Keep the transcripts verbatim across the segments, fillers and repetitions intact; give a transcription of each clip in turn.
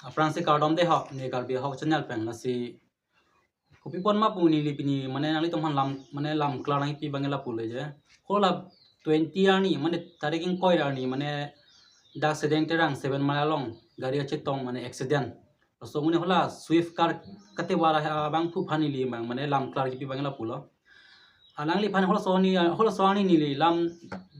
Aphrangsi kardom de ho, ne Karbi Ahok channel pen. Lasi kopi apot ma pu neli pini mane nanglitum aphan lam, mane lam klar nangpi abang ke lapu le je. Hala twenty arni, mane tarik ingkoi arni, mane dak Sedeng Terang seven mile along gari kachetong mane accident. Laso amonit hala Swift car katevar abangphu aphan neli abang mane lam klar kipi abang ke lapulo. Alangliphan halaso arni, halaso arni neli lam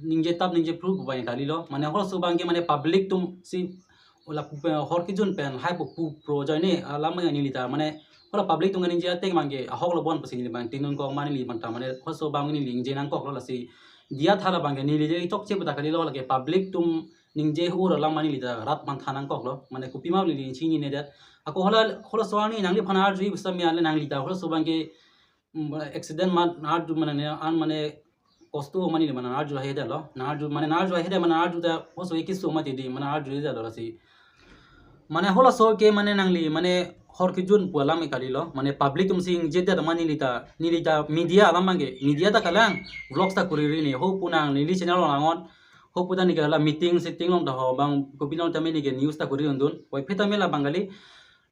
ningje tap ningje phru pu abang kalilo. Mane halaso abang ke mane public atum si hala pu pen hor kejun pen lahai pu pu pro ajoine alam abang neli ta mane hala public atum kaningje ateng abang ke ahok lo bon pusi neli abang tingdun kok ma neli abang ta mane halaso abang neli ningje nangkoklo. Lasi diya thala abang ke neli je chokche pu ta kalilo, lake public atum ningje hu alam abang neli ta rat aphan than nangkoklo. Mane kopi ma neli chinine det. Ako hala, halaso arni nangliphan arju bisa mi ale nangli ta halaso abang ke mm, accident ma arju mane ne an mane kosto mane ne mane arju lahai detlo. Na arju mane na arju lahai det mane arju ta halaso eki so mati di mane arju detlo lasi. Mane halaso ke mane nangli mane hor kejun pu alam ke kalilo. Mane public atum si ningje det mane neli ta, neli ta media alam abang ke, media ta kalang, vlogs ta kuriri ne ho pu nangli channel along on ho pu ta neli ke hala meeting sitting along ta ho abang kopi along ta me neli ke news ta kuri undun. Puvoiphit ta me la abang kali.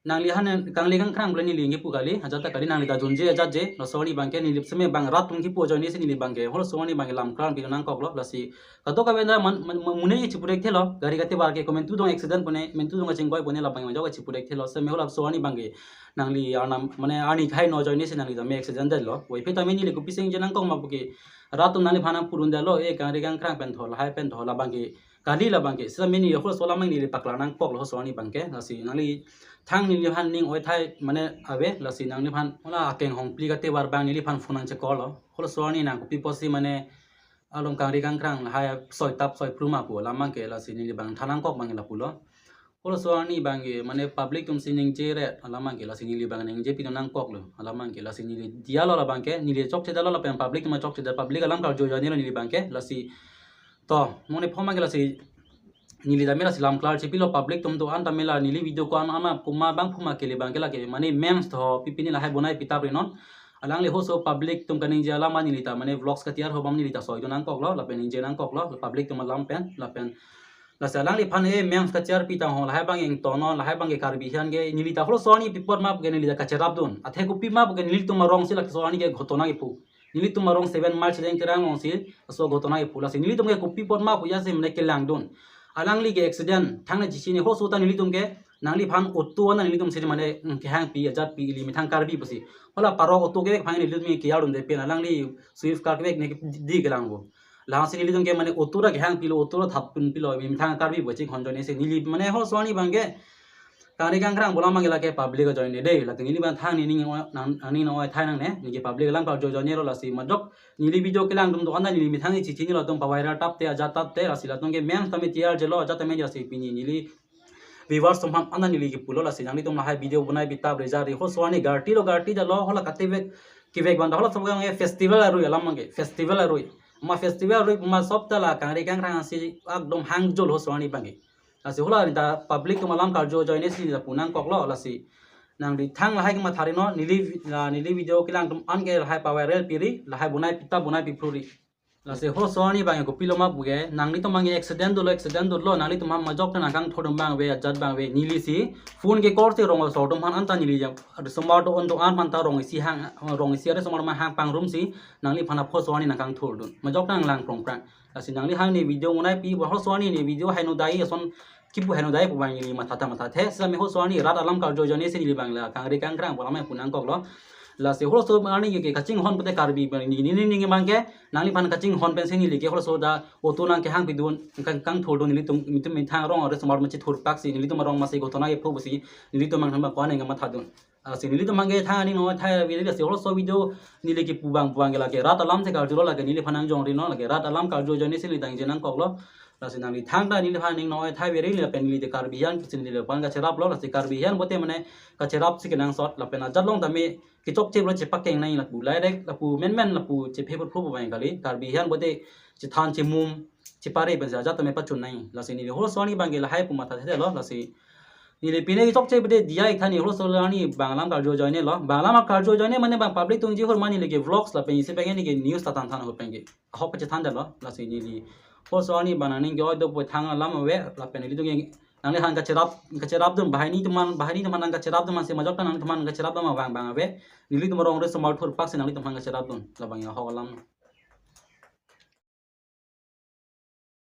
Nangli aphan kangli kangkrang pu le neli ningje pu kali, ajat ta kali nangli ta junje ajat je, laso arni abang ke neli seme abang rat atum kipu ajoine si neli abang ke, halaso arni abang ke lam klar pi nangkoklo, lasi kadokave ta man, man, man, mune chipu rek thelo, gari katevar ke komantu dong accident pune, mantu dong kachingkoi pune la abang majok chipu rek thelo, seme halaso arni abang ke, nangli arnam, mane arni khai no ajoine si nangli ta me accident detlo, puvoiphit ta me neli kopi si ningje nangkok ma pu ke, rat atum nangliphan nangpurun detlo, e kangri kangkrang pen tho, lahai pen tho, la abang ke, kali la abang ke, sita mini halaso alam abang neli paklang nangkoklo halaso arni abang ke, lasi nangli thang neliphan ning oi thai mane ave, lasi nangliphan hala akeng hongpli katevar abang neliphan phone nangchekoklo, halaso arni nang kopi apotsi mane along kangri kangkrang lahai soi tap soi phru ma pu alam abang ke, lasi neli abang than nangkok abang lapulo. Halaso arni abang ke mane public atum si ningje ret alam abang ke, lasi neli abang ningje pi nangkoklo alam abang ke, lasi neli diya lo la abang ke, neli chokche detlo lapen public atum chokche det, public alam karju ajoine lo neli abang ke, lasi to, mane phoma ke lasi neli ta me lasi lam klar chepilo, public atum do-an ta me la neli video ko-an ama komat abangphu ma kele abang ke lake mane memes tho pi pini lahai bonai pi tap ri non. Alangli halaso public atum kaningje alam mane neli ta mane vlogs katiar ho abang neli ta soi do nangkoklo, lapen ningje nangkoklo, public atum alam pen, lapen lasi alangliphan e memes katiar pi tang ho, lahai abang ingtono, lahai abang ke Karbi aphan ke, neli ta halaso arni pi apot ma pu ke neli ta kacherap dun. Athe kopi ma pu ke nelitum arong si laso arni ke ghotona kephu. Nelitum arong seven mile Sedeng Terang along si laso ghotona kephu, lasi nelitum ke kopi apot ma pu ya si mane kelang dun. Alangli ke accident, thangnat chini halaso ta nelitum ke, nangliphan auto an nelitum si mane, mm, kehang pi, ajat pi, ili methang Karbi pusi. Hala parok auto kevek aphan nelitum ke kiyar dun de pen, alangli Swift car kevek ne di kelang bo. Lasi nelitum ke mane auto ta kehang pilo, auto ta thap pun pilo, ili methang Karbi bo chinghon ajoine si neli mane halaso arni abang ke, kangri kangkrang pu alam abang ke lake public ajoine de, lake neli abang thang ne ning oi, nang, nang ning oi thai nangne, neli ke public alam karju ajoine lo, lasi majok neli video kelang atum do-an ta neli methang chichini lo, atum pa viral tap te, ajat tap te, lasi latum ke memes ta me tiar jelo, ajat ta me jasi pini neli viewers atum aphan an ta neli kipulo, lasi nanglitum lahai video bonai pi tap re jari, halaso arni garti lo garti jalo, hala katevek kevek abang ta, halaso abang ke festival arui alam abang ke, festival arui. Ma festival arui ma sob ta la kangri kangkrang si ekdom hangjol halaso arni abang ke. Lasi hala neli ta public atum alam karju ajoine si neli ta pu nangkoklo, lasi nangli thang lahai kematha ri non, neli vi-, la, neli video kelang atum an ke lahai pa viral pi ri, lahai bonai pi tap bonai pi phru ri. Lasi halaso arni abang ke kopilo ma pu ke, nanglitum abang ke accident dolo, accident dolo, nanglitum aphan majok ta nangkangthur dun abang ave, ajat abang ave, neli si phone ke kor si rong asor atum aphan an ta neli jam, arisomar do-an do-an aphan ta rong isi hang, rong isi arisomar ma hang pangrum si, nangliphan halaso arni nangkangthur dun. Majok nanglang prong prang. Lasi nangli hang ne video bonai pi, halaso arni ne video haino dai, ason kipu haino dai pu abang neli matha ta matha the, sita me halaso arni rat alam karju ajoine si neli abang la kangri kangkrang pu alam pu nangkoklo. Lasi halaso arni ke kachinghon pute Karbi abang neli, neli ning abang ke, nangliphan kachinghon pen si neli ke halaso ta auto nangkehang pi dun, kang, kangthur dun nelitum, nelitum methang arong arisomar ma chethur pak si, nelitum arong ma si ghotona kephu pusi, nelitum abang thang abang ko-an nang matha dun. Lasi nelitum abang ke thang aning noi thai ave, lasi halaso video neli kipu abang pu abang ke lake rat alam si karjulo, lake neliphan nangjong ri non, lake rat alam karju ajoine si neli ta ningje nangkoklo. Lasi nangli thang ta neliphan aning noi thai ave ri, lapen neli te Karbi aphan si neliphan kacheraplo, lasi Karbi aphan bote mane kacherap si kenangsot, lapen ajat along ta me kechokche pu le chepakeng nang lapu, lairek lapu menmen lapu chephe phru phru abang kali, Karbi aphan bote chethan chemum chepare pen si ajat ta me pachun nang. Lasi neli halaso arni abang ke lahai pu matha thelo, lasi neli pine kechokche pu de diya ik tha, neli halaso arni abang alam karju ajoine lo. Abang alam karju ajoine mane abang public atum ji hor mane neli ke vlogs lapen isi abang ke neli ke news ta than than ho pen ke. Ahok pachethan detlo, lasi neli halaso arni abang nangning ke oi do pu thang alam ave, lapen nelitum ke Nangliphan kacherap, kacherapdun, banghini atum aphan, banghini atum aphan nangkacherapdun aphansi majok ta nangliphan kacherapdun ma bang bang ave. Nelitum arong resomar thurpaksi nanglitumphan kacherapdun. Labang ya ho alam.